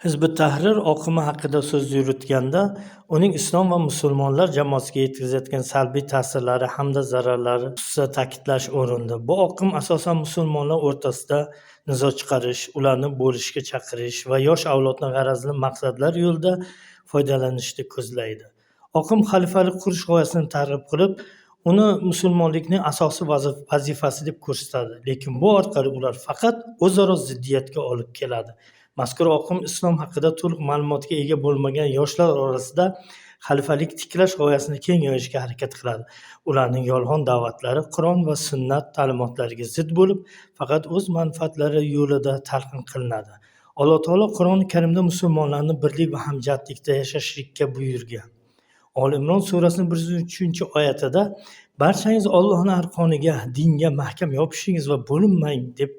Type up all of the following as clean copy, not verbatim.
Hizb ut-Tahrir oqimi haqida so'z yuritganda, uning islom va musulmonlar jamoasiga yetkazayotgan salbiy ta'sirlari hamda zararlari xususida ta'kidlash o'rinli. Bu oqim asosan musulmonlar o'rtasida nizo chiqarish, ularni bo'lishga chaqirish va yosh avlodni g'arazli maqsadlar yo'lida foydalanishni ko'zlaydi. Oqim xalifalik qurish g'oyasini targ'ib qilib, uni musulmonlikning asosiy vazifasi deb ko'rsatadi. Lekin bu orqali ular faqat o'zaro ziddiyatga olib keladi. Mazkur oqim islom haqida to'liq ma'lumotga ega bo'lmagan yoshlar orasida xalifalik tiklash g'oyasini keng yoyishga harakat qiladi. Ularning yolg'on da'vatlari Qur'on va sunnat ta'limotlariga zid bo'lib, faqat o'z manfaatlari yo'lida talqin qilinadi. Alloh taolo Qur'oni Karimda musulmonlarni birlik va hamjihatlikda yashashlikka buyurgan. Oli Imron surasining 103-oyatida barchangiz Allohning arqoniga, dinga mahkam yopishingiz va bo'linmang deb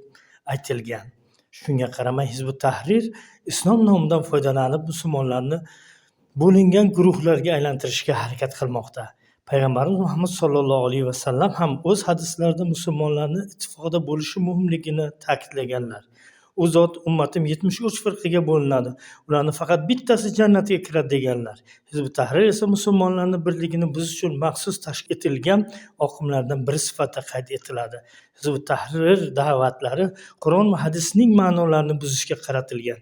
aytilgan. Shunga qaramay Hizb ut-Tahrir islom nomidan foydalanib musulmonlarni bo'lingan guruhlarga aylantirishga harakat qilmoqda. Payg'ambarimiz Muhammad sollallohu alayhi vasallam ham o'z hadislarida musulmonlarni ittifoqda bo'lishi muhimligini ta'kidlaganlar. U zot ummatim 73 firqaga bo'linadi, ularning faqat bittasi jannatga kiradi deganlar. Hizb ut-Tahrir esa musulmonlarning birligini buzish uchun maxsus tashkil etilgan oqimlardan biri sifatida qayd etiladi. Hizb ut-Tahrir da'vatlari Qur'on va hadisning ma'nolarini buzishga qaratilgan.